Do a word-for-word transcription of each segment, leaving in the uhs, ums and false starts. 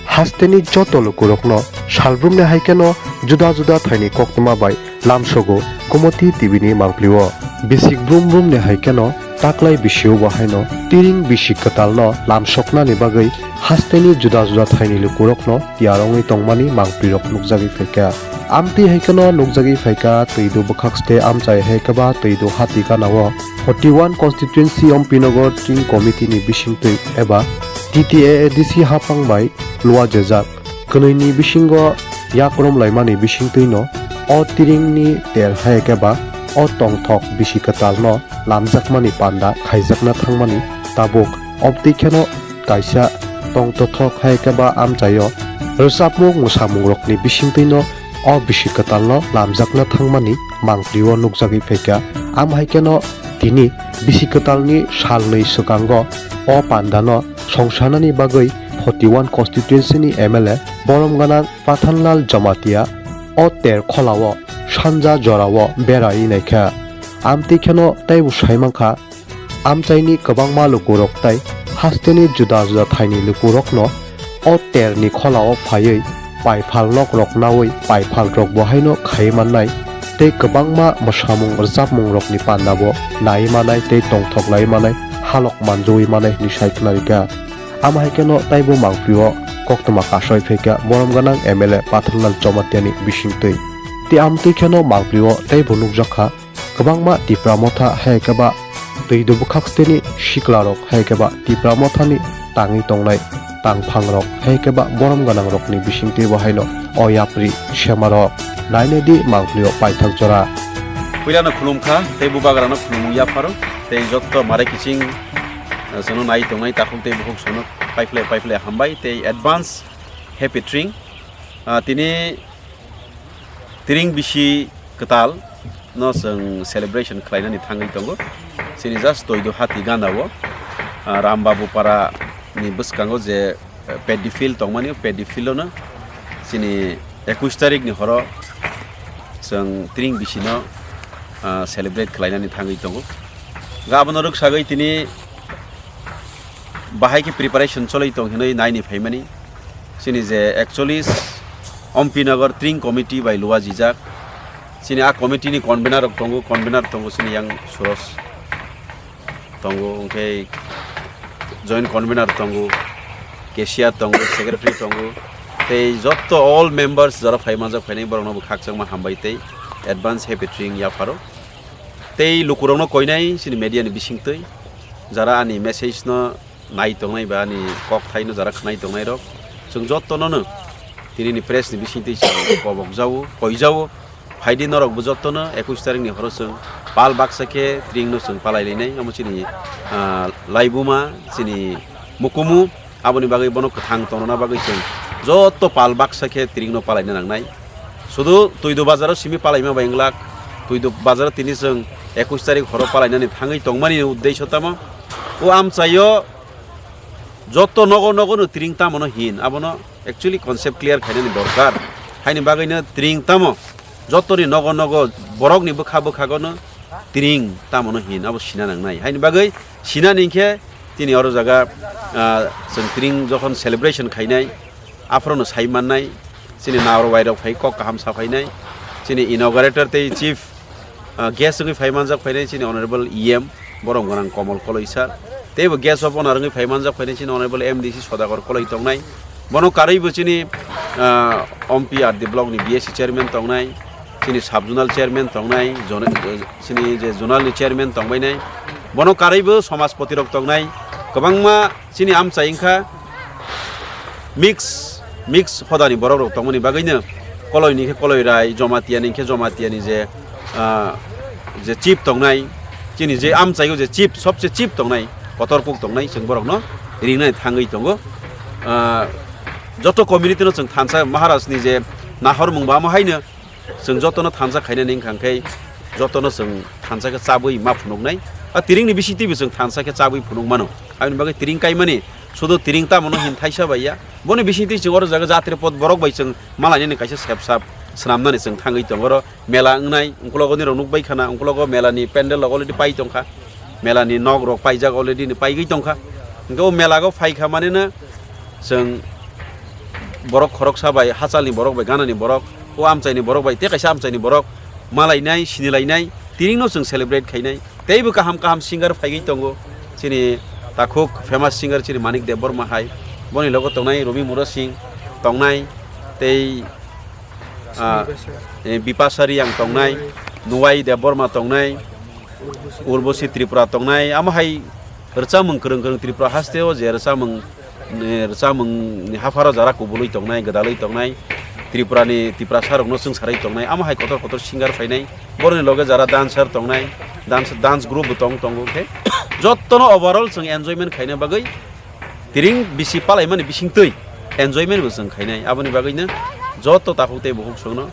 Hasteni joto lukurokno salbrumni hai kheno juda juda thaini koktwma bai lamsogo Gomoti T V ni mangpli-o. Bisik brum brumni hai kheno taklai bisio bo haino tiring bisi kwtalno lamsoknani bagwi hasteni juda juda thaini lukurokno tiyar wngwi tongmani mangprirok nukjagwi phaikha. Amtwi hai kheno nukjagwi phaikha twido bwkhakste amchai hai khe ba twido hati gana-o forty one constituency Ompi Nagar Tring Committee ni bisingtwi eba T T A A D C haphang bai luajajak kwnwini bisingo yakrom laimani bisingtwino o tiringni ter hai khe ba o tongthok bisi kwtalno lamjakmani panda khaijakna thangmani tabuk obtwi kheno kaisa tongtothok hai khe ba amchaio rwchapmung mwsamungrokni bisingtwino o bisi kwtalno lamjakna thangmani mangpli-o nukjagwi phaikha. Am hai kheno tini bisi kwtalni salnwi swkango o pandano songsanani bagwi forty one constituency ni M L A borom gwnang Pathanlal Jamatia o ter kholao sanja jorao berai naikha. Amtwi kheno teibo sai mankha, amchaini kwbangma lukurok tei hasteni juda juda thaini lukurokno o terni kholao phaiwi paiphalnokrok naui paiphalrok bo haino khai mannai tei kwbangma mwsamung rwchapmungrokni pandabo nai manai tei tongthok lai manai halok manjui manai hwnwi sai khna rikha. Amo hai kheno taibo mangpli-o koktwma kasoi phaikha borom gwnang M L A Pathanlal Jamatia ni bisingtwi. Tei amtwi kheno mangpli-o teibo nukjakha kwbangma Tipra Motha hai khe ba twido bwkhaksteni siklarok hai khe ba Tipra Mothani tangwi tongnai tangphangrok hai khe ba borom gwnangrokni bisingtwi bo haino o yapri semarok. Nainai di mangpli-o paithak jora. Puilano khulumkha tei bubagrano khulumung yapharo tei jotto mare kiching, eh, chwngno nai tongnai takhuk tei bukhuk chwngno paiphlai paiphlai hambai tei advance happy tring. Ah, tini Tring bisi kwtal no chwng celebration khlainani thangwi tongo. Chini just toido hati gana o, ah, Rambabu para ni bwskango je, eh, paddy field tongmani, paddy field o no chini ekush tarik ni horo chwng tring bisi no, ah, celebrate khlainani thangwi tongo. Ga abono rwksagwi tini bahai khe preparation choloi tong hinwi naini phaimani. Chini je ekchollis Ompi Nagar Tring Committee bai luajijak. Chini a committee ni convener rok tongo, convener tongo chini yang Suros tongo, hwnkhe joint convener tongo, cashier tongo, secretary tongo, tei jotto all members jora phai manjak phainai borokno bo khakchangma hambai tei advance happy tring yapharo. Tei lukurokno koinai chini media ni bisingtwi jara ani message no nai tongnai ba ani kok thaino jara khnai tongnai rok, chwng jottono no tini ni press ni bisingtwi chwng kobok jago, koi jago. Phaidi norok bo jottono ekush tarik ni horo chwng pal baksa khe tring no chwng palai lainai, omo chini, ah, laibuma chini mukumu, aboni bagwi bono kwthang tongrona bagwi chwng jotto pal baksa khe tring no palaina nangnai. Sudu Twido bazaro simi palaima bai wng lak, Twido bazaro tini chwng ekush tarik horo palainani thangwi tongmani uddesho tamo? O amchaio jotto nogo nogo no tring tamo no hin, abono actually concept clear khainani dorkar. Haini bagwino tring tamo jottoni nogo nogo borokni bwkha bwkhago no tring tamo no hin, abo sina nangnai. Haini bagwi sinani hinkhe tini oro jaga, ah, chwng tring jokhon celebration khainai, aphuru no sai mannai, chini narobai rok phai kok kaham sa phainai, chini inaugurator tei chief, ah, guest wngwi phai manjak phainai chini honorable E M borom gwnang Komol Koloi sir, teibo guest of honor wngwi phai manjak phainai chini honorable M D C Sodakor Koloi tongnai. Bono karwibo chini, ah, Ompi R D block ni B S C chairman tongnai, chini sub zonal chairman tongnai, zone-, chini je zonal ni chairman tongbainai, bono karwibo somaspoti rok tongnai, kwbangma chini amchai wngkha mix, mix hodani borok rok tongmani bagwino Koloi ni khe Koloi rai, Jomatia ni khe Jomatia ni je, ah, je chief tongnai, chini je amchaio je chief, sobse chief tongnai, kotor kuk tongnai, chwng borokno ringnani thangwi tongo. Ah, joto community no chwng thansa Maharaj ni je nahormung ba amo haino chwng jotono thansa khainani wngkha khe jotono chwng thansa khe chabwi ma phunuknai. A tiringni bisingtwibo chwng thansa khe chabwi phunuk mano. Aboni bagwi tiring kaimani sudu tiring tamo no hin thaisa bai ya. Boni bisingtwi chwng oro jaga jatri pod borok bai chwng malainani kaisa sepsap swnamnani chwng thangwi tongo. Oro mela wngnai, ungkulogoni rok nukbai khana, ungkulogo melani pandal rok already pai tongkha. Melani nok rok paijak already ni paigwi tongkha. Hwnkhe o melago phaikha manino chwng borok khoroksa bai, hachalni borok bai, ganani borok, o amchaini borok bai, tei kaisa amchaini borok malainai, sinilainai, tiringno chwng celebrate khainai. Teibo kaham kaham singer phaigwi tongo. Chini takhuk famous singer chini Manik Debbarma hai. Boni logo tongnai Romi Mura Singh tongnai, tei, ah, eh, Bipasha Riyang tongnai, Nuwai Debbarma tongnai, Urbosi Tripura tongnai. Amo hai rwchapmung kwrwng kwrwng Tripura haste o je rwchapmung, eh, rwchapmung ni hapharo jara kubulwi tongnai, gwdalwi tongnai, Tripura ni Tiprasa rokno chwngsarwi tongnai, amo hai kotor kotor singer phainai, boroni loge jara dancer tongnai, dance, dance group bo tong tongo khe jottono overall chwng enjoyment khaina bagwi tiring bisi palaimani bisingtwi enjoyment bo chwng khainai, aboni bagwino jotto takhuk tei bukhuk songno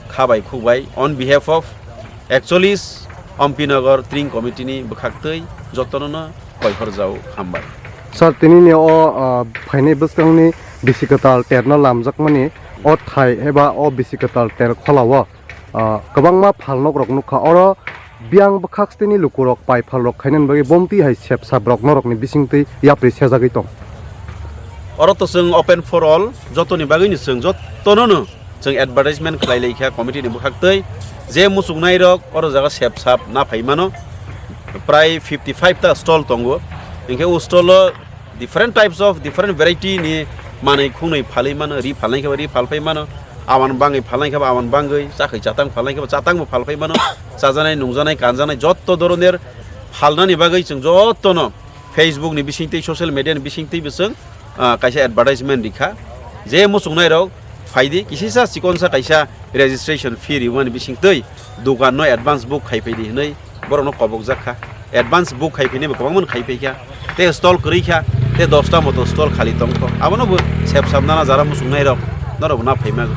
kha bai khuk bai on behalf of ekchollis Ompi Nagar Tring Committee ni bwkhaktwi jottono no koihor jao, hambai. Sir, tinini o, ah, phainai bwskangni bisi kwtal terno lamjakmani o thai eba o bisi kwtal ter kholao, ah, kwbangma phalnokrok nukha. Oro biyang bwkhaksteni lukurok pai phalrok khainani bagwi bomti hai sepsap rok norokni bisingtwi yapri sejagwi tong. Oro to chwng open for all, jotoni bagwino chwng jottono no chwng advertisement khlai lai kha committee ni bwkhaktwi. Je muchungnai rok oro jaga sepsap na phai mano, prai fifty five ta stall tongo, hinkhe o stall o different types of different variety ni manwi khungnwi phalwi mano, ri phalnai khe ri phalphai mano, awan bangwi phalnai khe awan bangwi, chakhwi chatang phalnai khe chatang bo phalphai mano, chajanai nungjanai kanjanai jotto doroner phalnani bagwi chwng jottono Facebook ni bisingtwi, social media ni bisingtwi bo chwng, ah, kaisa advertisement rikha. Je muchungnai rok phaidi, kisisa chikonsa kaisa registration fee rimani bisingtwi dukan no advance book khai phaidi hinwi borokno kobokjak kha. Advance book khai phini bo kwbangma khai phai kha. Tei stall kwrwi kha, tei dosta moto stall khali tong kho. Abono bo sepsap nana jara muchungnai rok norok bo na phaima